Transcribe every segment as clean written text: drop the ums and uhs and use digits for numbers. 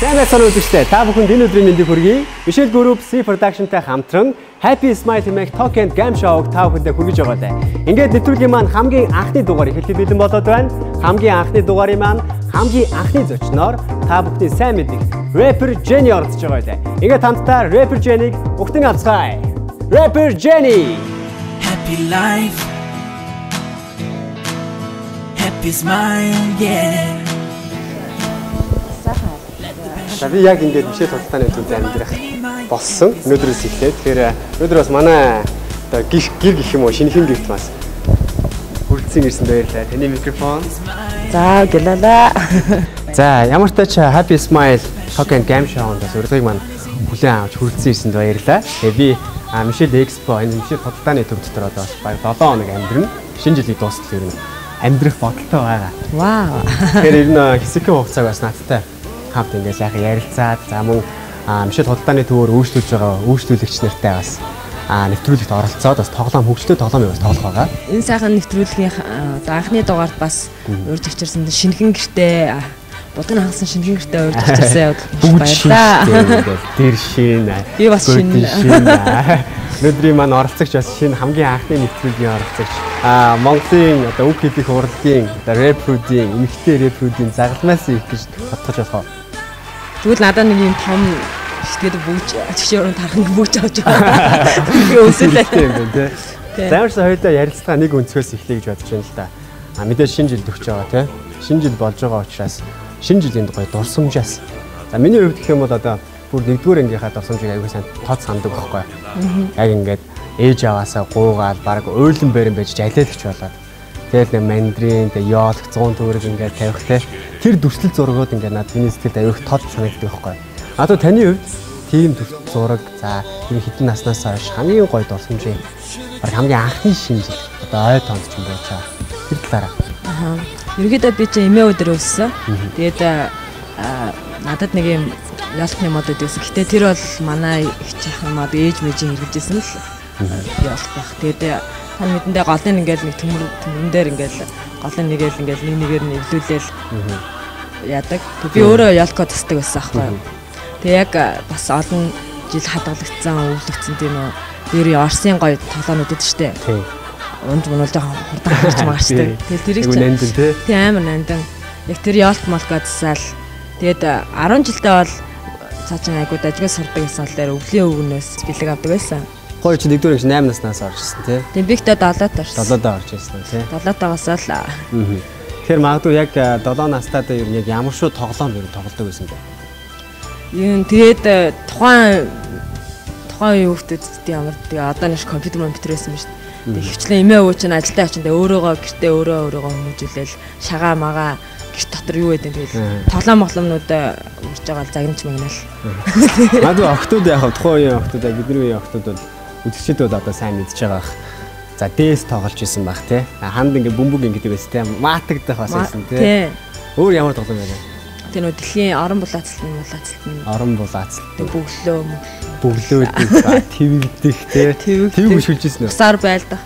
Сайн байцгаана үзэгчдээ. Та бүхэнд энэ өдрийн мэндийг хүргэе. Michelle Group C Production-тай хамтран Happy Smile хэмээх Talk and Game Show-г та бүхэндээ хүргэж байгаа лээ. Ингээд нэвтрүүлгийн маань хамгийн анхны дугаар эхлэхэд бэлэн болоод байна. Хамгийн анхны дугаарын маань хамгийн анхны зочноор та бүхний сайн мэдих Rapper Jenny оролцож байгаа лээ. Ингээд хамтдаа Rapper Jenny-г угтан авцгаая. Rapper Jenny. Happy life. Happy smile, yeah. За би яг ингээд Мишель худалдааны төвд амьдрах болсон. Өнөөдрөөс эхлээд. Тэгэхээр өнөөдөр бас манай одоо гэр гэх юм уу шинэхэн гэрт бас хүрэлцэн ирсэн баярлалаа. Таны микрофон. За гэлээ. За ямар ч тач Happy Smile Talk and Game Show-нд бас урилгыг маань хүлээн авч хүрэлцэн ирсэнд баярлалаа. Тэгээ би Мишель Экспо энэ Мишель худалдааны төв дотор одоо бас бараг 7 хоног амьдрна. Шинэ жилийг дуустал ер нь амьдрах бодолтой байгаа. Вау. Тэгэхээр ер нь хэсэгхэн хугацааг бас надтай хамт ингээд сайхан ярилцаад за мөн Мишель худалдааны төвөөр үйлчлүүлж байгаа үйлчлүүлэгч нартай бас нэвтрүүлэгт оролцоод бас тоглоом хөгжлөө тоглоом бас тоглох байгаа. Энэ сайхан нэвтрүүлгийн анхны дугаард бас урьж авчирсан шинэхэн гэртээ будгийн хангасан шинэхэн гэртээ урьж авчирсан явдал баярлалаа. Тэр шинэ. Би бас шинэ. Өнөөдрийн маань оролцогч бас шинэ хамгийн анхны нэвтрүүлгийн оролцогч. Монголын одоо үг хэлэх урлагийн одоо рэпрүүдийн эмэгтэй рэпрүүдийн загалмаас их гэж тодтогч болох уу? Тэгвэл надад нэг юм том шитгээд бүүж чигшээ өрөөнд тарах нэг бүүж авч байгаа. Би өсөлээ. Тийм байна тий. За ямарсан хоёулаа ярилцлага нэг өнцгөөс эхлэе гэж бодож байна л да. Мэдээж шинэ жил төгсөж байгаа тий. Шинэ жил болж байгаа учраас шинэ жилийн гоё дурсамжаас. За миний хувьд гэх юм бол одоо бүр нэгдүгээр ангийнхаа дурсамжийг аягүй сайн тод сандаг байхгүй. Яг ингээд ээж аваасаа гуугаал баг уйлан барин байж алиалагч болоод тэгэл нэг мандрин, тэг ёолк 100 төгрөг ингээд тавих те. Тэр дүрслэл зургууд ингээд над миний сэтгэлд аюух тод санагддаг байхгүй. Одоо таны хувьд тийм дүрслэл зураг за энэ хэдэн наснаас хойш хамгийн гоё дурсамжийн баг хамгийн анхны шинэ жил одоо ой тоонд ч юм байж байгаа. Тэр талаараа. Аа. Ерөнхийдөө би чинь эмээ өдөр өссөн. Тэгээд надад нэг юм ёолкны мод байсан. Гэтэ тэр бол манай их ах мод ээж мэжийн хэрэгжижсэн л ёолк байх. Тэгээд та мэдэндээ голын ингээл нэг төмөрн дээр ингээл голын нэгээл ингээл нэг нэгээр нь эвлүүлээл яадаг. Би өөрөө ёолко тасдаг байсан аахгүй юу. Тэгээ яг бас олон жил хадгалагдсан, өвлөгдсөн тийм үү. Дээр Орсын гоё тоглоомнууд өгдөг штэ. Унж мунуул жоохон хурдан харж магаштай. Тэгэл тэрийг чинь нандин тий. Тий амар нандин. Яг тэр ёолк молко тасаал. Тэгээд 10 жилдээ бол цаа чин айгуу дажгүй сурдаг гэсэн л дээр өвлийн өвгөнөөс бэлэг авдаг байсан. Хоёр чинь нэгдүгээр ангич 8 наснаас орж ирсэн тий. Тийм би ихтэй 7-д орсон. 7-д орж ирсэн тий. 7-таагаас л. Тэгэхээр магадгүй яг 7 настайдаа ер нь яг ямар шүү тоглоом ер нь тоглодог байсан бэ? Юм тэгээд тухайн үеийн хүүхдүүд ямар тэгээ одоо нэг компьютер байсан ба шүү дээ. Тэг хвчлэн эмээ өвөө чинь ажилдаа очиндаа өөрөөгөө гэртээ өөрөөгөө хүмүүжүүлээл шагаа магаа гэрт дотор юу гэдэг тэгэл тоглоом моглоомнуудаа үрж байгаа л загнаж магнаал. Магадгүй охтууд яг тухайн үеийн охтууд бидний үеийн охтууд бол үзэгчид бол одоо сайн мэдж байгаа бах. За дээс тоглож исэн бах тий. Ханд ингээ бөмбөг ингээд байсан тий. Маатагдах бас байсан тий. Өөр ямар тоглоом байлаа? Тэр нөө дэлхийн орон булаацалт нь. Орон булаацалт. Бөглөө бөглөө твэгдэх тий. Твэг өшүүлж исэн үү? Усаар байлдах.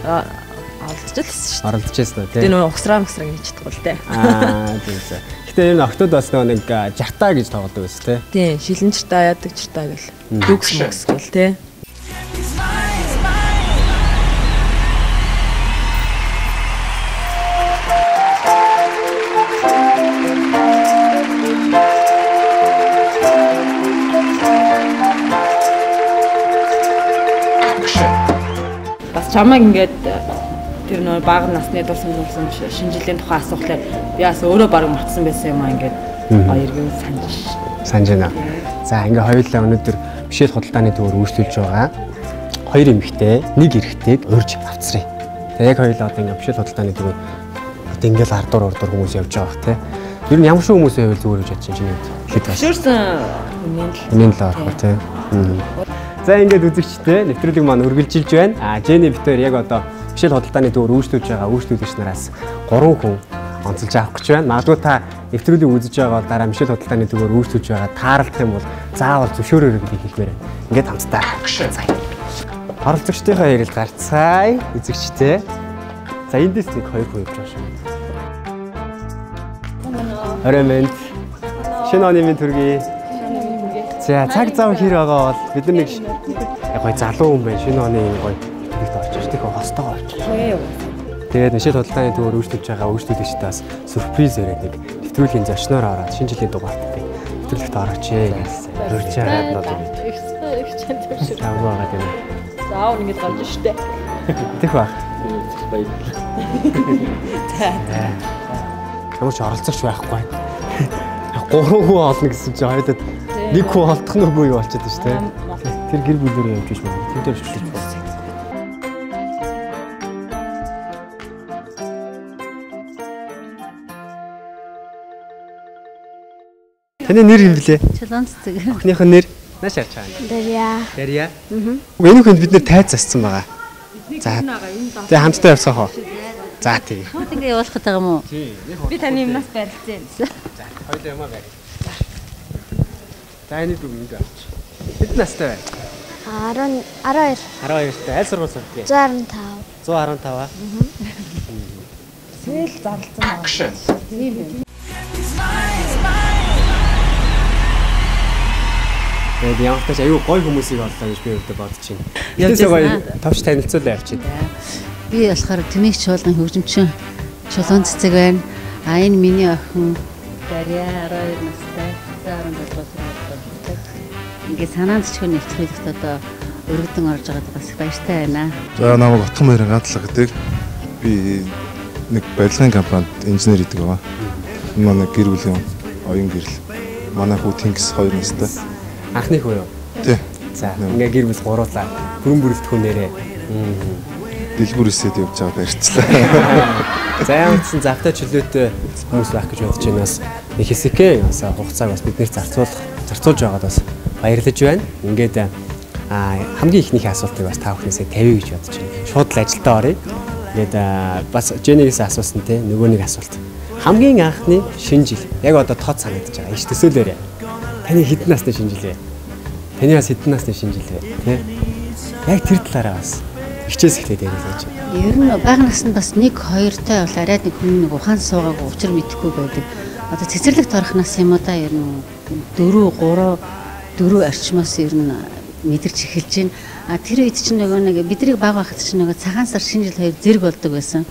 Оролдож л байсан шүү дээ. Оролдож байсан үү тий. Тэр нөө угсраа мөсраг нэг чадахгүй л тий. Тийм тий. Гэтэ ер нь октод бас нэг жартаа гэж тоглодог байсан тий. Тий, шилэн жартаа яадаг жартаа гэл. Дүгс мөкс гэл тий. Бас чамайг ингээд тэр нөө бага насны дурсамж шинэ жилийн тухай асуухлаар би бас өөрөө баг мартсан байсан юм аа ингээд эргэн санаж байна. За ингээ хоёулаа өнөөдөр Мишель худалдааны төвөөр үйлчлүүлж байгаа хоёр эмэгтэй, нэг эрэгтэйг урьж авцрая. Тэгээ яг хоёулаа одоо ингээ Мишель худалдааны төвөөр одоо ингээл ардуур урдуур хүмүүс явж байгаа бах те. Ер нь ямар шиг хүмүүс байвал зүгээр гэж бодож чинь хэд бас. Зөвшөөрсөн үнийн л орох ба те. За ингээд үзэгчтэй нэвтрүүлэг маань үргэлжилж байна. Jenny бид хоёр яг одоо Мишель худалдааны төвөөр үйлчлүүлж байгаа үйлчлүүлэгч нараас 3 хүн онцолж авах гэж байна. Магадгүй та нэвтрүүлгийг үзэж байгаа бол дараа Мишель худалдааны төвөөр үйлчлүүлж байгаа тааралдах юм бол заавал зөвшөөрөөрэй гэдгийг хэлмээр байна. Ингээд хамтдаа. За. Оролцогчдынхаа хэрэлд гарцгаая. Үзэгчтэй. За эндээс нэг хоёр хүн явж байгаа шүү. Орой мэнд. Шинэ оны минь төргий. За цаг зав хэр байгаа бол бид нар нэг гоё залуу хүн байна. Шинэ оны гоё нэвтрүүлэгт орчих. Тэг хостойгоо орчих. Тэгээд Мишель худалдааны төвөөр үйлчлүүлж байгаа үйлчлүүлэгчдээ бас сюрприз өрөө нэг нэвтрүүлгийн зочноор ороод шинэ жилийн дугаарт нэвтрүүлэгт орооч гэсэн. Урьж байгаа нь бол их чанд төвшөр. Тавгүй байгаа юм. Заав ингэж гарч штэ. Тэх баг. Баярлалаа. За. Ямар ч оролцогч байхгүй. 3 хүн олно гэсэн чинь хоёулаад нэг хүн олдох нь үгүй юу болчиход шүү дээ. Тэр гэр бүлээр явж иж магадгүй. Тэр дээр очиж байна. Таны нэр хэм блэ? Чулуун цэцэг. Охиных нь нэр нааш арч байгаа. Дарья. Дарья. Энэ хүнд бид нэр тайз зассан байгаа. За. Тэгээ хамтдаа явцгаах уу? За тий. Шууд ингэ явуулах гэдэг юм уу? Тий. Би таны юмнаас барилцсан. За, хоёулаа юмаа барь. За энэ дүү энд авч. Хэдэн настай байна? 10 12. 12 тай. Аль сургууль сурдаг? 115. 115 аа. Сэл зарлцсан байна. Тийм юм. Тэгээд ямар ч аюу гой хүмүүсийг оллоо гэж би өвдө бодож байна. Тэгээс гоё товч танилцуулаа явчих. Би болохоор Тэмээх чуулган хөгжимчин Чулуун цэцэг байна. А энэ миний охин Дарья 12 настай. 17 сургууль. Ингээд санаанд ч хүн нэвтрүүлэгт одоо өргөдөн орж байгаад бас их баяртай байна. За намайг Отхон баярын гатлага гэдэг. Би нэг барилгын компанид инженер гэдэг байгаа. Энэ манай гэр бүлийн оюун гэрэл. Манай хүү Тэнгис 2 настай. Анхны хүү юу? Тий. За ингээ гэр бүл гуруулаа. Бүрэн бүрэлдэхүүнээрээ. Дэлгүүр эсэд явж байгаа барьцлаа. За ямар ч сан завтай чөлөөтэй хүмүүс байх гэж бодож байна бас. Нэг хэсэгхэн бас хугацааг бас биднэр зарцуулж байгаад бас баярлаж байна. Ингээд хамгийн ихнийхээ асуултыг бас та бүхнээсээ тавья гэж бодож байна. Шууд л ажилдаа оръё. Ингээд бас Женигээс асуусан те нөгөө нэг асуулт. Хамгийн анхны шинэ жил яг одоо тод санагдаж байгаа. Иш төсөөлөөрэй. Таны хэдэн насны шинэ жил вэ? Таны бас хэдэн насны шинэ жил вэ? Тэ? Яг тэр талаараа бас хичээс эхлээд яриа гэж. Ер нь бага наснд бас 1 2-тай бол арай нэг хүн нэг ухаан суугаагүй учир мэдэхгүй байдаг. Одоо цэцэрлэгт орох нас юм уу да ер нь 4 3 4 орчмоос ер нь мэдэрч эхэлж байна. А тэр үед чинь нөгөө нэг бидний бага байхад чинь нөгөө цагаан сар шинэ жил хоёр зэрэг болдог байсан.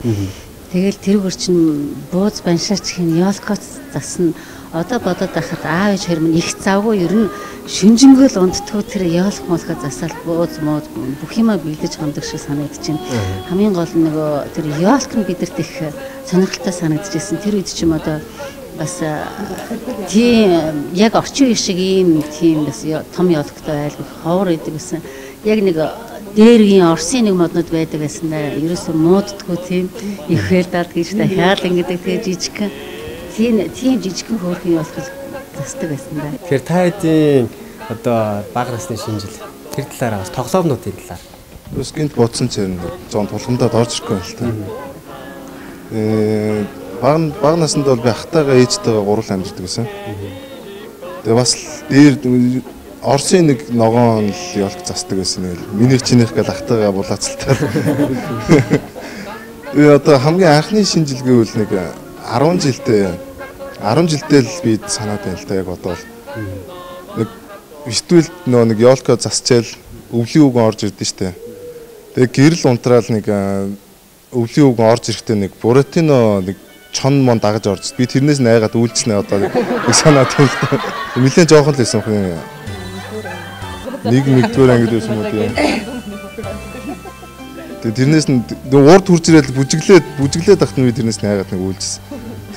Тэгэл тэрүүгээр чинь бууз баншаач хин ёлкоц засна. Одоо бодоод байхад аав ээж хоёр минь их завгүй ер нь шүнжэнгөөл унтдаггүй тэр ёлк молко засаал бууз мууз бүх юмаа бэлдэж хондог шиг санагдаж байна. Хамгийн гол нь нөгөө тэр ёлк нь бидэрт их сонирхолтой санагдчихсэн. Тэр үед ч юм одоо бас тийм яг орчин үе шиг ийм тийм бас том ёлктой айлгүй ховор идэг гэсэн. Яг нэг дээргийн Оросын нэг моднод байдаг байсан да. Ерөөсөө мууддаггүй тийм их хэл даад гэж дахиад ингэдэг тэгээ жижигхэн тийм жижигхэн хөөрхөн ёлк засдаг байсан да. Тэгэхээр та хэдийн одоо бага насны шинэ жил тэр талаараа бас тоглоомнуудын талаар. Бас гинт бодсон ч юм зон тулгамдаад орж ирэхгүй байна л та. Бага наснд бол би ахтайгаа ээжтэйгээ гурван амьдардаг байсан. Тэгээ бас дээр Оросын нэг ногоон л ёлк засдаг байсан нэг л минийх чинийх гэл ахтайгаа булаацалтай. Тэгээ одоо хамгийн анхны шинэ жил гэвэл нэг 10 жилдээ л би санаад байна л да яг одоо бол. Нэг битүүлд нөө нэг ёлко засчаал өвлийн үгэн орж ирдэ штэ. Тэгээ гэрэл унтраал нэг өвлийн үгэн орж ирэхдээ нэг Буратино нэг чон мон дагаж орж би тэрнээс найгаад үйлчлэнэ одоо нэг санаад байна л да. Нилээн жоохон л байсан юм. Нэг нэгдүгээр ангид байсан юм уу тийм. Тэгээ тэрнээс нь урд хурж ирэл бүжиглээд ахт нь би тэрнээс найгаад нэг үйлжсэн.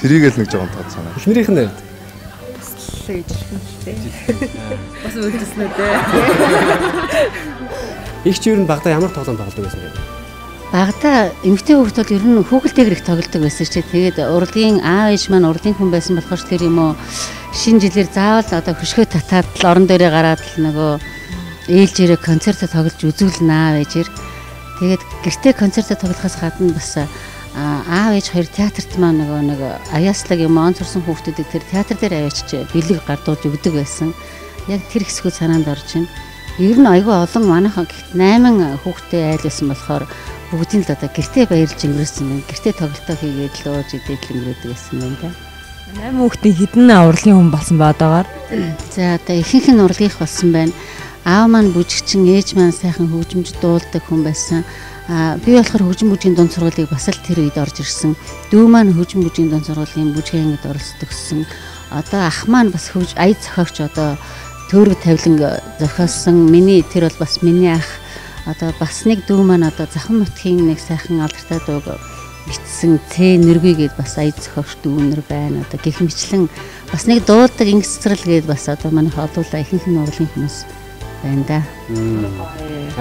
Тэрийг л нэг жоохон тод санаа. Эхнэрийнх нь хувьд бас л ижилхэн л дээ. Бас үйлжсэн үү дээ. Их ч ер нь багадаа ямар тоглоом тоглодог байсан бэ? Багадаа эмэгтэй хүүхэд бол ер нь хүүхэлдэйгэр их тоглодог байсан чи. Тэгээд урлагийн аав ээж маань урлагийн хүн байсан болохоор тэр юм уу шинэ жилээр заавал одоо хөшгөө татаад л орон дээрээ гараад л нөгөө ээлжээрээ концертээ тоглож үзүүлнэ аав ээжээр. Тэгээд гэртээ концертээ тоглохоос гадна бас аав ээж хоёр театрт маань нөгөө нэг аяаслаг юм он сурсан хүүхдүүдийг тэр театр дээр аваачиж бэлэг гардуулж өгдөг байсан. Яг тэр хэсгүүд санаанд орж байна. Ер нь айгүй олон манайхан гихт 8 хүүхдтэй айл байсан болохоор бүгдийн л одоо гэртээ баярлж өнгөрөөсөн юм. Гэртээ тоглолтоо хийгээд л ууж идээд л өнгөрөөдөг байсан юм да. 8 хүүхдийн хэдэн урлагийн хүн болсон ба одоогоор? За одоо ихэнх нь урлагийнх болсон байна. Аав маань бүжигчин, ээж маань сайхан хөгжимж дуулдаг хүн байсан. Би болохоор хөгжим бүжгийн дунд сургуулийг бас л тэр үед орж ирсэн. Дүү маань хөгжим бүжгийн дунд сургуулийн бүжгийн ангид оролцдог. Одоо ах маань бас ая зохиогч одоо төөрөг тавилан зохиосон. Миний тэр бол бас миний ах. Одоо бас нэг дүү маань одоо Завхан нутгийн нэг сайхан алдартай дууг бичсэн Ц нэргүй гээд бас ая зохиогч дүүнэр байна. Одоо гэх мэтлэн бас нэг дуулдаг ингэс цэцрэл гээд бас одоо манайх олуулаа ихэнх нь урлагийн хүмүүс байна да.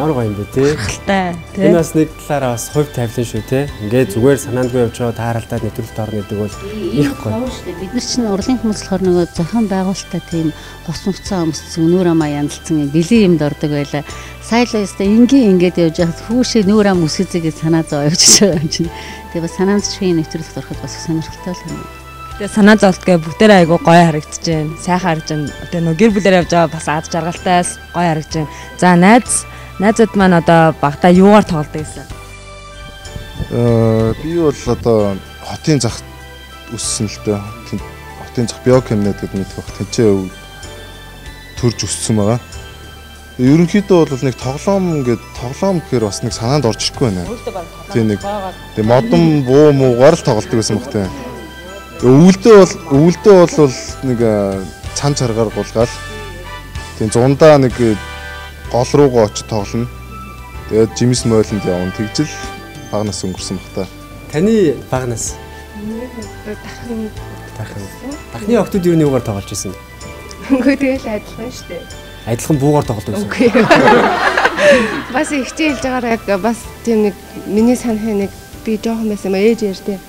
Ямар гоё юм бэ те. Хальтай те. Энэ бас нэг талаараа бас хувь тавилан шүү те. Ингээд зүгээр санаандгүй явж байгаа тааралдаад нэвтрүүлэлт орно гэдэг бол их гоё шүү дээ. Бид нар чинь урлагийн хүмүүс болохоор нөгөө зохион байгуулалтаа тийм гоц муцаа өмссөн, нүүр амаа янзалсан юм бэлэн юмд ордог байлаа. Сая л өстой энгийн ингээд явж байхад хүүшээ нүүр ам үсгэзээ гэж санаа зов явж байгаа юм чинь. Тэгээ бас санаанд чвийн нэвтрүүлэлт ороход бас сонирхолтой л юм. Тэгээ санаа зовлтгүй бүгдээрээ айгу гоё харагдаж байна. Сайхан харагдаж байна. Тэгээ нөгөө гэр бүлээр явж байгаа бас аз жаргалтай гоё харагдаж байна. За найзууд маань одоо багтаа юугаар тоглодог гэсэн? Би бол одоо хотын зах өссөн л дээ. Хотын зах биокамнет гэдэг мэдэх бах тэнцээ төрж өссөн байгаа. Ерөнхийдөө бол нэг тоглоом гэдэг тоглоом гэхээр бас нэг санаанд орж ирэхгүй байна. Тийм нэг тийм модон буу муугаар л тоглолдог байсан баг тийм. Өвөлдөө бол нэг цан чаргаар гулгаал. Тийм зундаа нэг гол руугаа очиж тоглоно. Тэгээд жимс мойлонд явна. Тэгжил бага нас өнгөрсөн баг та. Таны бага нас? Миний хувьд дахин. Дахны охтууд юу нэгээр тоглож ирсэн? Үгүй тэгэл адилхан шүү дээ. Адилхан буугаар тоглодог байсан. Үгүй. Бас ихтэй хэлж байгаараа яг бас тийм нэг миний санахын нэг би жоохон байсан юм ээж ярьдээ.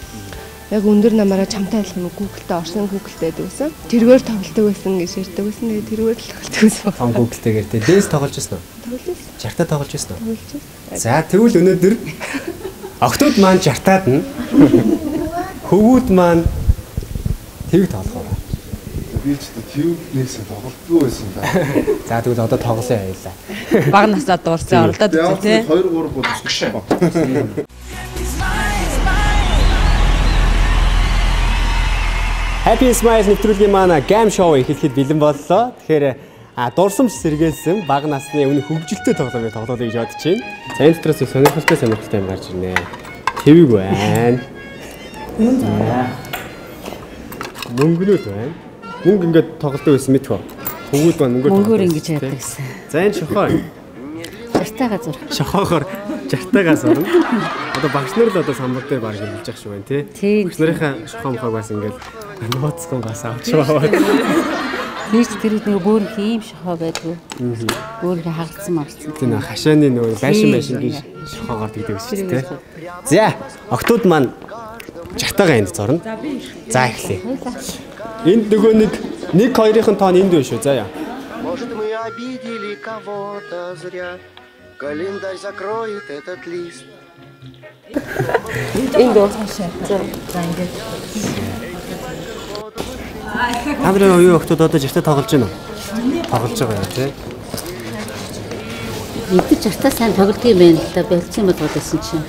Яг өндөр намаараа чамтай адилхан Google-тэй орсон Google-тэй байдаг байсан. Тэргээр тоглодог байсан гэж ярьдаг байсан. Тэгээд тэргээр л тоглодог байсан. Том Google-тэйгээр тэ дээс тоглож байсан уу? Тоглож байсан. Жартаа тоглож байсан уу? Тоглож байсан. За тэгвэл өнөөдөр охтууд маань жартаад нь хөвгүүд маань тэрэг тоглох уу? Би ч тэвг нэгсэн тоглолтгүй байсан да. За тэгвэл одоо тоглоё хоёлаа. Бага насаа дуурсан оролдоод үзье те. 2 3 болчихсон ба. Happy Smiles нэвтрүүлгийн маань Game Show эхлэхэд бэлэн боллоо. Тэгэхээр дурсамж сэргээсэн бага насны үнэ хөгжилтэй тоглоомыг тоглоулъя гэж бодож байна. За энэ дотроос их сонирхолтой юм гарч ирнэ. Тэвэг байна. Мөнгөнүүд байна. Мөнгө ингээд тоглодог байсан мэдхүү. Хөвгүүд маань мөнгөөр мөнгөөр ингэж яадаг гэсэн. За энэ шохоо. Жартайгаа зур. Шохоогоор жартайгаа зурна. Одоо багш нар л одоо самбар дээр баг хэлж явах шиг байна тий. Багш нарынхаа шохоо мохоог бас ингээд нууцхан бас авч яваад. Тэр ч тэр үед нөгөө бөөрөх ийм шохоо байдгүй. Бөөрөх хагалцсан марцсан. Тэр нөгөө хашааны нөгөө байшин гэж шохоогоор тэгдэг байсан тий. За октод маань жартайгаа энд зурна. За эхлэе. Энд нөгөө нэг хоёрын тоон энд байна шүү. За яа. Может, мы обидели кого-то зря. Календарь закроет этот лист. Энд үү? За ингээд. Та нарын оюун охтууд одоо жартаа тоглож байна уу? Тоглож байгаа юм тий. Эдгээр жартаа сайн тоглодог юм байна л да. Болцсон юм болгосон чинь.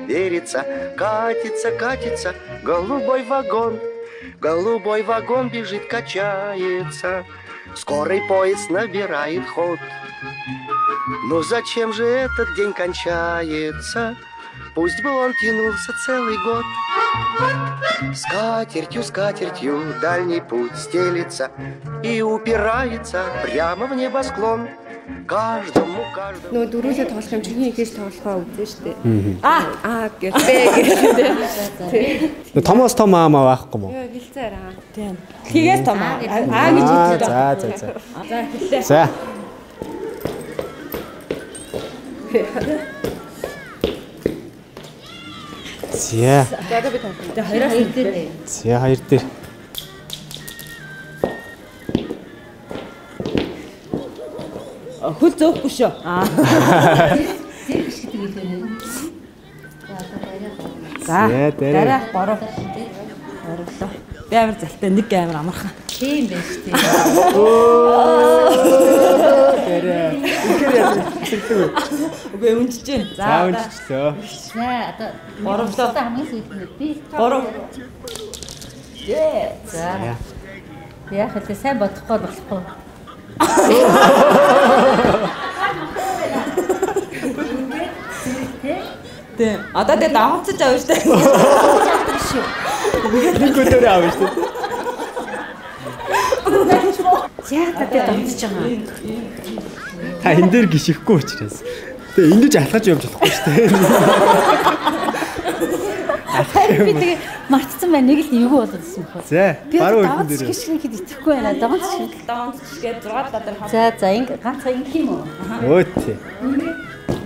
Верится, катится, катится голубой вагон. Голубой вагон бежит, качается. Скорый поезд набирает ход. Но зачем же этот день кончается? Пусть бы он тянулся целый год. Скатертью, скатертью дальний путь стелится и упирается прямо в небосклон. Каждому, каждому. Нөгөө дөрүүлээ тоглох юм чинь ихээс тоглохоо үзэн штэ. Аа гэж бэ гэж тэ. Томоос том аамаа байхгүй мó? Йоо хэлцээр аа. Тийм. Тгээс том аа. Аа гэж хэлээ. За за за. За эхэллээ. За. За. За одоо би тоглох. Тэгээ хоёроос нэг дээр. За хоёр дээр. Хөл зөөхгүй шүү. Аа. За. Дараа 3. Гурлаа. Би амар залтай нэг амар амархан. Тийм байх шүү дээ. Дараа. Үнэхээр яаж хэсэгдэг. Үгүй үнжиж байна. За үнжичлөө. За одоо гурлаа. Хамгийн сүүлд нь би 3. дээ. За. Яг л сайн бодохгүй болохгүй. Тийм. Одоо тэгээд давхцаж авна шүү дээ. Нэг өдөр авна шүү дээ. Яг тэгээд давхцаж байгаа. Та энэ дээр гიშэхгүй учраас. Тэгээ ингэж алхаж явж болохгүй шүү дээ. Би тэгээ мартсан байна. Нэг л эвгүй болоод ирсэн бохоо. За, баруун өрхөн дээр. Гიშгэнхэд итгэхгүй байна. Давхцаж давхцаж гээд 6 талаар хам. За, за ингэ ганцхан ингэх юм уу? Өө тий.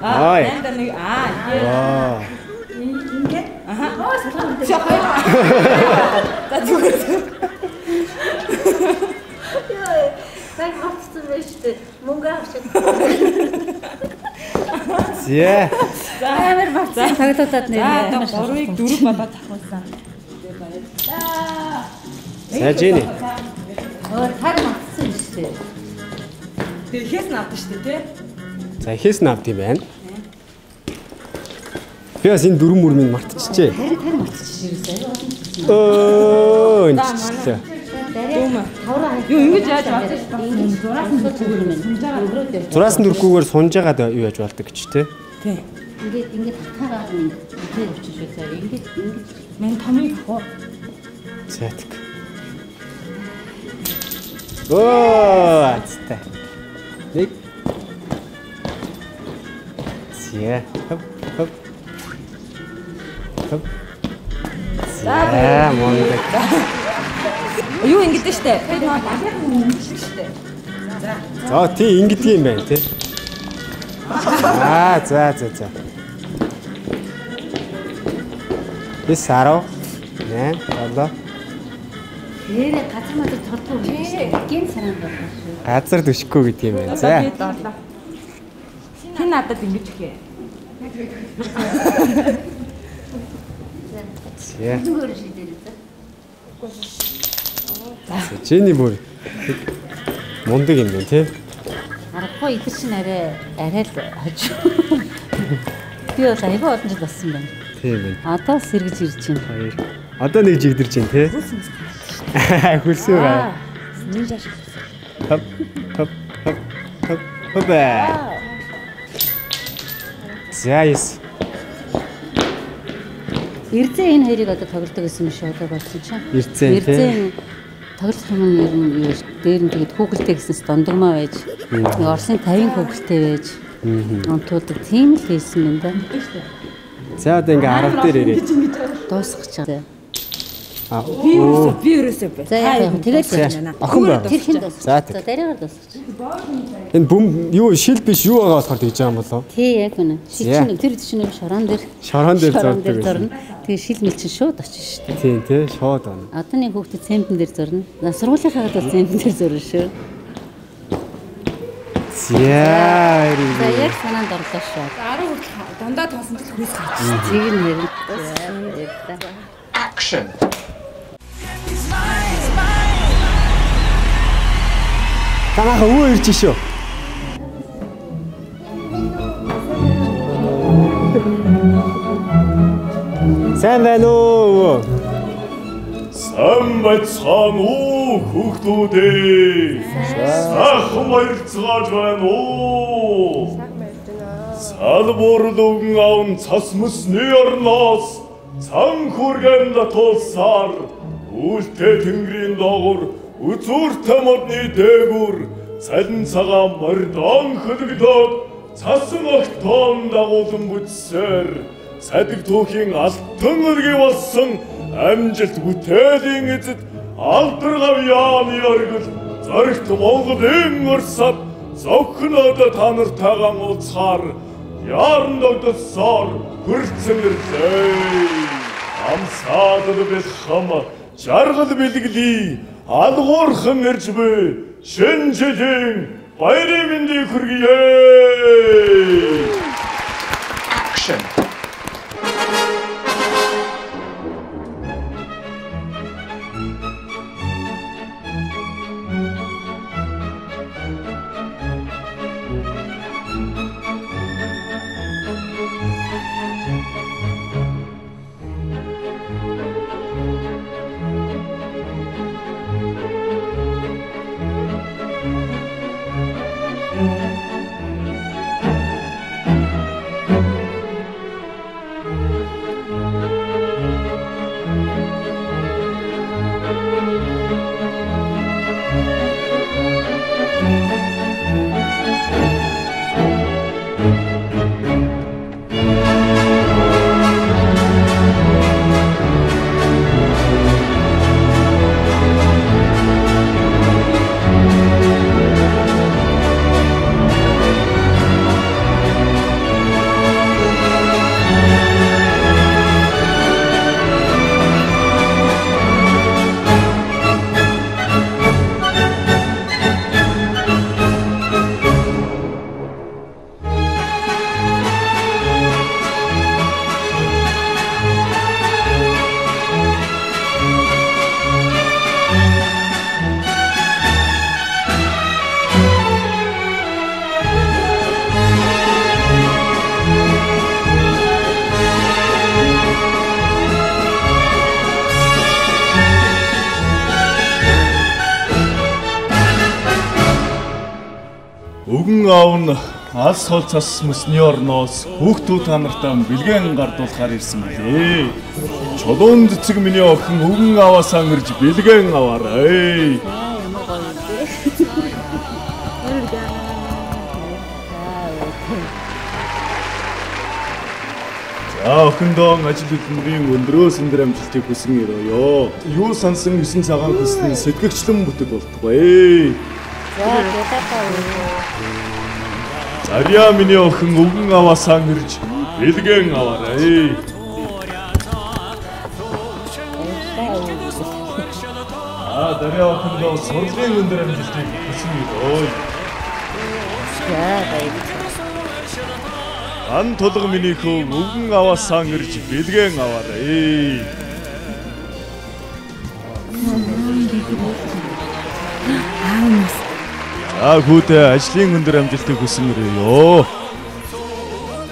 Аа, энэ дээр нэг аа ингэ. Аха. За хоёр. За зүгээр. Йой, баг мартсан байж тээ. Мөнгө авчаад. За. Амар мартсан тоглоулаад нэр. За, одоо 3-ыг 4 болоод авахулсан. Тэгээ баярлалаа. За, Жени. Өө, таг мартсан юм шүү дээ. Тэгээ ихээс нь авдаг шүү дээ, тий? За, ихээс нь авд юм байна. Би бас энэ дөрвөн мөр минь мартчихжээ. Харин таг мартчихжээ ерөөсөө. Өө, энэ чичлээ. Юу ингэж яаж болдог шүү дээ. Зураас нь зүгээр юм. Зураас нь дүрхгүйгээр сунж байгаад юу яаж болдог гэж тий. Тий. Ингээд ингээд татаараа ингээд явчих шүү. За ингээд ингэж мань томыг авах. За тэг. Оо, азтай. Нэг. За. Хоп, хоп. Хоп. За, мундаг. Юу ингэдэж штэ. Тэр нөө багийнх нь ингэдэг штэ. За. За, тий ингэдэг юм байна тий. Аа, за, за, за. 9 10 8 7. Нэрээ газар мазар толгой шүү. Гин санаанд болов шүү. Газар төшөхгүй гэдэг юм байна. За. Хин надад ингэж өгье. За. Зүгээр шийдээрэй за. За, Жени бүр мундаг юм байна тий. Аргагүй идэр чинь арай л хожуу. Би бол айгүй олон жил болсон байна. Тийм байна. Одоо сэргэж ирж байна. Хоёр. Одоо нэг жигдэрч байна тий. Хөлсөө гай. Нинжа шиг. Хоп хоп хоп хоп хоп. За yes. Эрзээ энэ хоёрыг одоо тоглодог гэсэн юм шиг одоо болсон чинь. Эрзээ тий. Тоглох юм нь ер нь юу дээр нь тэгээд хүүхэлтэй гэснээс дондогмоо байж. Нэг Оросын 50 хүүхэлтэй байж. Унтуулдаг тийм л хийсэн юм да. За одоо ингээ 10 дээр ирээд дуусгах чаа. Аа би ерөөсөө бай. За яг тэгээд охин байна. Тэр хэн дуусгах. За дараагаар дуусгах. Энэ бүм юу шил биш юу байгаа болохоор тэгж байгаа юм болов? Тий яг үнэ. Шил чинь тэр чинь шорон дээр. Шорон дээр зурдаг. Тэгээ шил мэл чинь шууд очиж шүү дээ. Тийм тий шууд байна. Одоо нэг хүүхдээ цемпэн дээр зурна. За сургуулийнхаа бол цемпэн дээр зурна шүү. За За яг санаанд орлоо шүү. 10 хүртэл дандаа тоосон ч хөлс гарч. Зэг нь хэрэг. Action. Танааха өвөө ирж шүү. Сайн байна уу өвөө? Сайн байцгаана уу хүүхдүүдээ. Сайхан баярцгааж байна уу? Сайхан баярж байна. Салбуур лүгэн авн цас мөсний орноос цан хүргэн татуулсаар үлтэй тэнгэрийн доогуур үзүүртэй модны дээгүүр цалин цагаан мордон хөлөгдөөд цасан огтон дагуулan бүтсээр цадаг түүхийн алтан өргий болсон амжилт бүтээлийн эзэд алдар гавьяаны оргил зоригт Монголын урсаад зовхон одоо та нартайгаан уулзахаар яаран догдолсоор хүрэлцэн ирлээ. Амсаадад бэлхэм жаргал бэлгэлий алгуурхан ирж буй шинэ жилийн баярын мэндийг хүргье. Action. Өвгөн аав нь алс хол цас мөсний орноос хүүхдүүд та нартаа бэлгэн гардуулахаар ирсэн билээ. Чулуун цэцэг миний охин өвгөн ааваасаа ирж бэлгэн аваарай. За охиндоо ажил хөдөлмөрийн өндрөөс өндөр амжилтыг хүсэн өрөөё. Юу сансан 9 цагаан хүсний сэтгэгчлэн бүтэд болтугай. Зарья миний охин өвгөн аваасаа ирж бэлгэн аваарай. Аа Дарья охиндоо сурлагын өндөр амжилтыг хүсэн өрөөё. Ан тулга миний хөө өвгөн аваасаа ирж бэлгэн аваарай. За хүүдээ ажлын өндөр амжилтыг хүсэн өрөөё.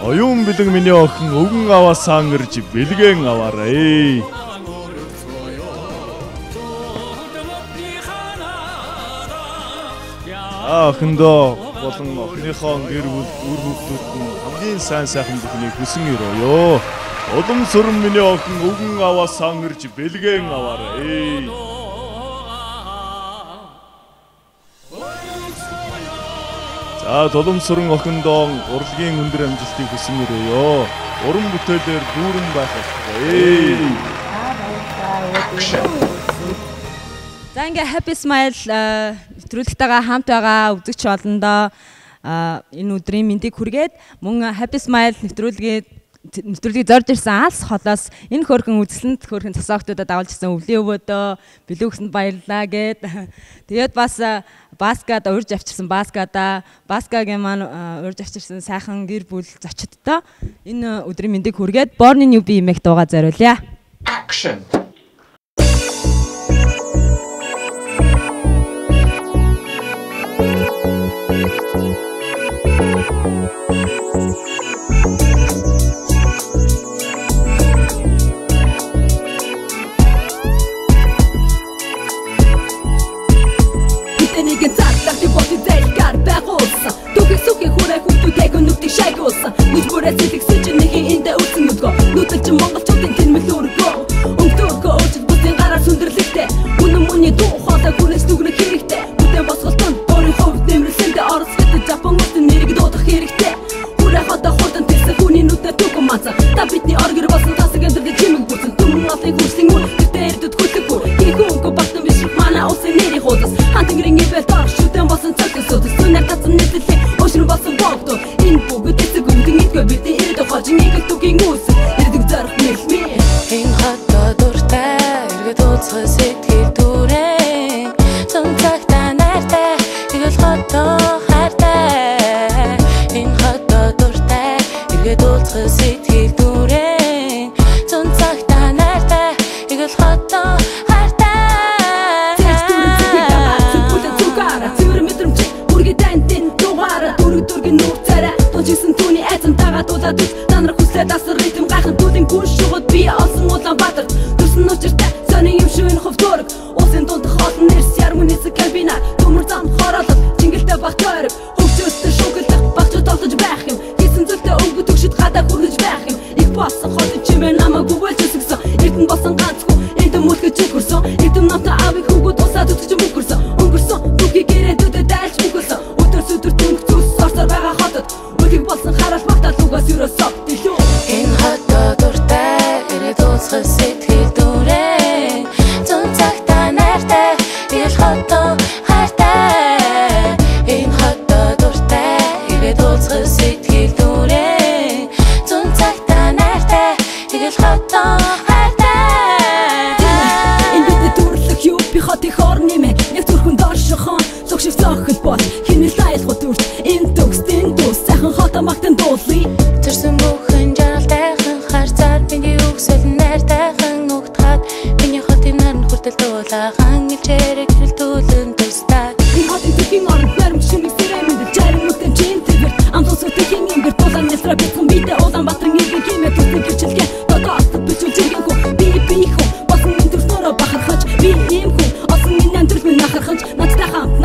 Оюун бэлэг миний охин өвгөн аваасаа ирж бэлгэн аваарай. За охиндоо болон охиныхоо гэр бүл үр хүүхдүүд нь хамгийн сайн сайхан бүхнийг хүсэн өрөөё. Улам сүрэн миний охин өвгөн аваасаа ирж бэлгэн аваарай. За Дулам сүрэн охиндоо урлагийн өндөр амжилтыг хүсэн өрөөё. Уран бүтээлээр дүүрэн байх болтугай. За ингээ Happy Smile нэвтрүүлэгтэйгээ хамт байгаа үзэгч олондоо энэ өдрийн мэндийг хүргээд мөн Happy Smile нэвтрүүлгийг зорж ирсэн алс холоос энэ хөөрхөн үзэсгэлэнт хөөрхөн засаагтуудад дагуулж ирсэн өвлийн өвөөдөө бэлүүгсэнд баярлалаа гэд. Тэгээд бас Баскад урьж авчирсан Баскада Баскагийн маань урьж авчирсан сайхан гэр бүл зочдтой энэ өдрийн мэндийг хүргээд Born in UB имэх дууга зориулъя. Action.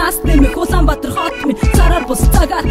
Нас нэмэх Улаанбаатар хот минь цараар бус цагаар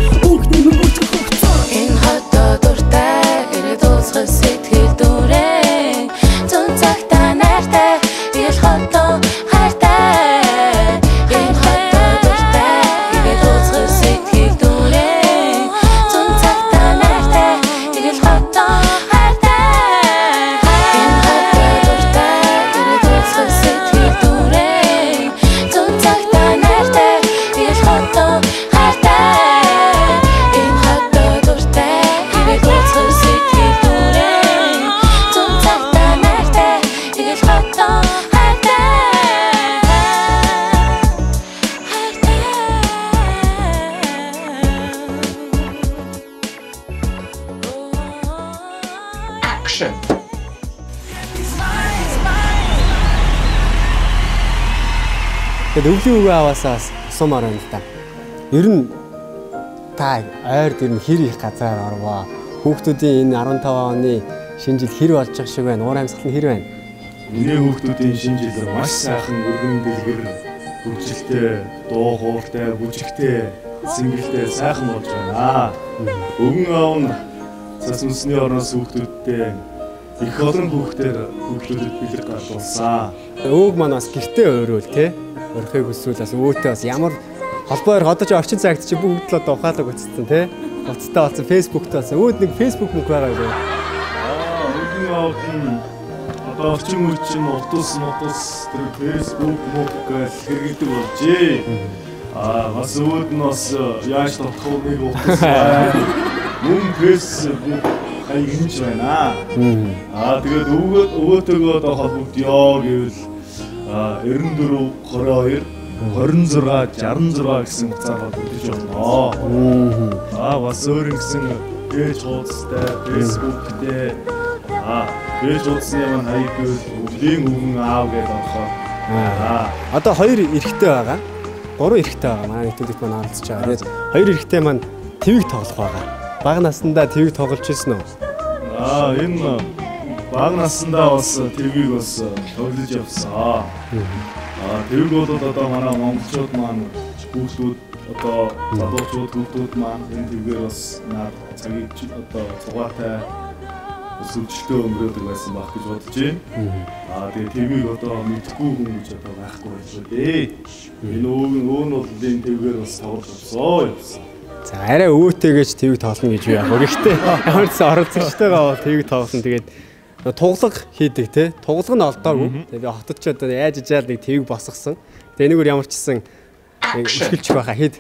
Тэгээд өвлийн үгээ аваасаа бас асуумаар байна л да. Ер нь та ойр дэр нь хэр их газар орвоо. Хүүхдүүдийн энэ 15 оны шинэ жил хэр болж байгаа шиг байна? Уур амьсгал нь хэр байна? Миний хүүхдүүдийн шинэ жил маш сайхан өргөн дэлгэр хөгжилтэй, дуу хууртай, бүжигтэй, сэнгэлтэй сайхан болж байна. Өвгөн аав нь цас үндэсний орноос хүүхдүүдтэй их олон хүүхдээр хүүхдүүдэд бэлэг гарлуулсан. Өвөг маань бас гэртээ уйруул те. Орхийг хүсвэл бас өвөөтэй бас ямар холбоо одоо ч орчин цагт чи бүгд л одоо ухаалаг болцсон те. Утастай болсон, фэйсбүүктэй болсон. Өвөд нэг фэйсбүүк мөнгө байгаа юу? Өвгөн аав нь одоо орчин үе чинь утас тэр фэйсбүүк мөнгө гэж хэрэглэдэг болжээ. Бас өвөд нь бас яаж татах вэ нэг утас байна. Мөн фэйсбүүк хаяг хинж байна. Тэгээд өвөөтэйгөө одоо холбогдъё гэвэл 94 22 26 66 гэсэн утсаар холбогдож болно. Бас өөр ингэсэн пэйж хуудастай, фэйсбүүктэй. Пэйж хуудасны маань хаяг гэвэл өвлийн өвгөн аав гэдээ орохоор. Одоо хоёр эрэгтэй байгаа. Гурван эрэгтэй байгаа. Манай нэвтрүүлэгт маань оролцож байгаа. Тэгээд хоёр эрэгтэй маань твийг тоглох байгаа. Бага насндаа твийг тоглож ирсэн үү? Энэ бага насндаа бас твийг бас тоглож явсан. Твийг бол одоо манай монголчууд маань хүүхдүүд одоо залуучууд хүүхдүүд маань энэ твгээр бас наад цагийг одоо цугаатай бас хөгжилтэй өнгөрөөдөг байсан байх гэж бодож байна. Тэгээд твийг одоо мэдэхгүй хүн гэж одоо байхгүй байлгүй дээ. Энэ өвөө нь бол энэ твгээр бас тоглож явсан. За арай өвөөтэйгээч твийг тоглоно гэж би яг. Гэхдээ ямар ч оролцогчтойгоо бол твийг тоглоно. Тэгээд туглага хийдэг те. Туглага нь олдоогүй. Тэгээд би хотод ч одоо яаж ижаал нэг твийг босгосон. Тэгээд энэгээр ямар ч гэсэн эхэлчих байхаа хэд.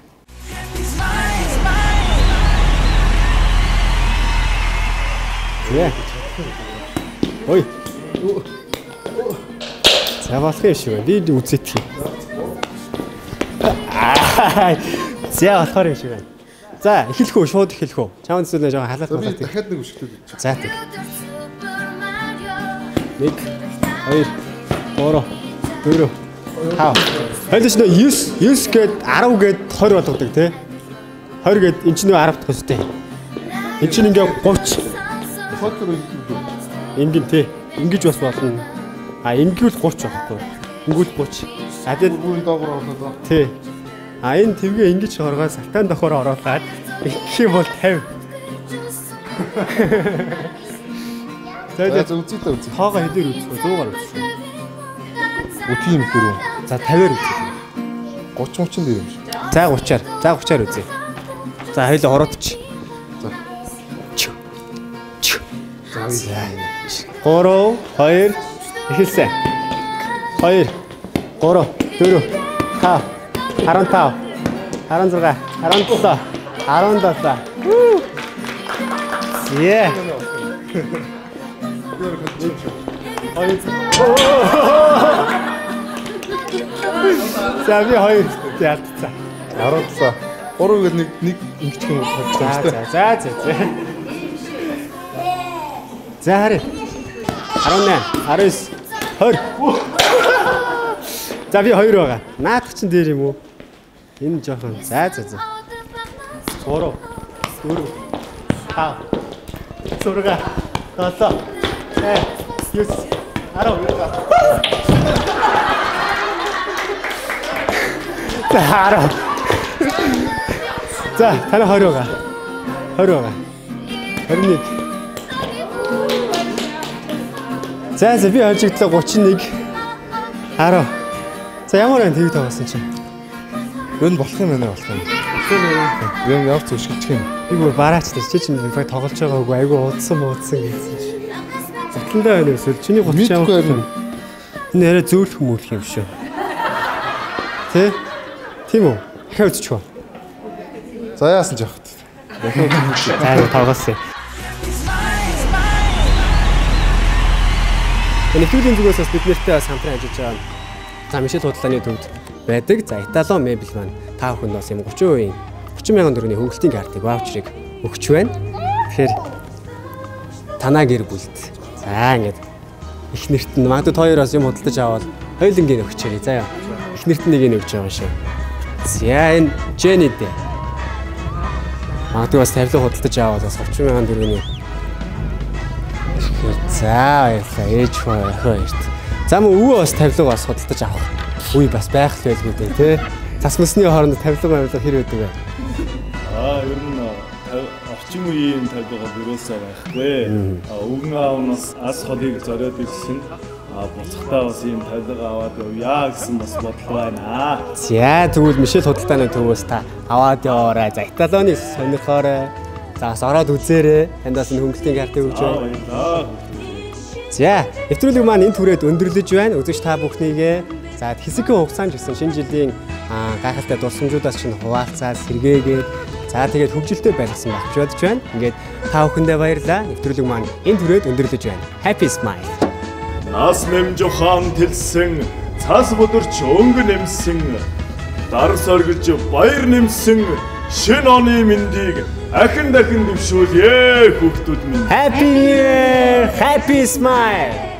Ой. За болох юм шиг байна. Би үзээт юм. За болохоор юм шиг байна. За эхлэх үү? Шууд эхлэх үү? Чамд зүйл нэ жоохон халаах болоо. Би дахиад нэг өшгөлтэй гэж. За тэг. 1 2 3 4 5. Хоёул ч нөө 9 гээд 10 гээд 20 болгодог тий. 20 гээд эн чинь нөө 10 дахь өстэй. Эн чинь ингээ 30. Ингэн тий. Ингэж бас болно. А ингэвэл 30 байхгүй. Ингэвэл 30. А тэгээд бүрийн доогоор оруулаад. Тий. А энэ твгээ ингэж хоргоо салтан дохоор оруулаад ингэх юм бол 50. За үзье та үзье. Тоогоо хэдээр үзэх вэ? 100-аар үзэх үү? Тийм дөрөв. За 50-аар үзье. 30 30 дээр юм шиг. За 30-аар. За 30-аар үзье. За хоёул ороод чи. За. За 3 2 эхэлсэн. 2 3 4 5 15 16 17 17. Зэ. За би хоёр ялцсан. 17. 3 гэл нэг ингэчих юм болчихсон шүү дээ. За за за. За харъя. 18 19 20. За би 2 байгаа. Наадах чинь дээр юм уу? Энэ жоохон. За за за. 3 4 5 6 7 8 9 10. За 10. За таны 20 байгаа. 20 байгаа. 21. За за би хожигдлоо 31 10. За ямар байна тэг тоглосон чинь? Юу болох юм байна болох юм. Юм явц өшгөлчих юм. Би бүр бараач тэр чи чинь баг тоглож байгаагүй айгүй удсан гэсэн чи. Затландаа байна эсвэл чиний 30 Мэдгүй харин. Энэ арай зөөлөх мүүлэх юм шүү. Тэ? Тийм үү? Дахиад үзчих үү? За яасан ч явах. За тоглосон. Нэвтрүүлгийн зүгээс бас бид нартай бас хамтран ажиллаж байгаа. За Мишель худалдааны төвд байдаг. За Итало мебель маань та бүхэнд бас юм 30% 30,000 төгрөгийн хөнгөлтийн картыг ваучрыг өгч байна. Тэгэхээр танаа гэр бүлд. За ингээд их нэрт нь магадгүй та хоёр бас юм худалдаж аваад Хоёулангийн өгчээрэй заяа. Эхнэрт нэг нь өгч байгаа шиг. За энэ Jenny дээ. Магадгүй бас тавилга худалдаж аваад бас 30 мянган төгрөгийн. За баярлалаа. Ээж хөө охин хоёрт. За мөн өвөө бас тавилга бас худалдаж авах үе бас байх л байлгүй дээ тий. Цас мөсний хооронд тавилга авилга хэр байдаг вэ? Аа ер нь орчин үеийн тавилга бол ерөөсөө байхгүй. Өвгөн аав нь бас ас холыг зориод ирсэн. Буцахтаа бас ийм тавилга аваад явъя гэсэн бас бодол байна. За тэгвэл Мишель худалдааны төвөөс та аваад яваарай. За эталоны сонирхоорой. За бас ороод үзээрэй. Танд бас хөнгөлтийн картыг өгч байна. Баярлалаа. За нэвтрүүлэг маань энэ түрээд өндөрлөж байна. Үзэгч та бүхнийгээ за хэсэгхэн хугацаанд ч гэсэн шинэ жилийн гайхалтай дурсамжуудаас чинь хуваалцаад сэргээгээд за тэгээд хөгжилтэй байлгасан байх гэж бодож байна. Ингээд та бүхэндээ баярлалаа. Нэвтрүүлэг маань энэ түрээд өндөрлөж байна. Happy smile. Нас нэмж ухаан тэлсэн, цас бүдэрч өнгө нэмсэн, дар соргиж баяр нэмсэн шинэ оны мэндийг ахин дахин дэвшүүлье хүүхдүүд минь. Happy New Year, happy smile.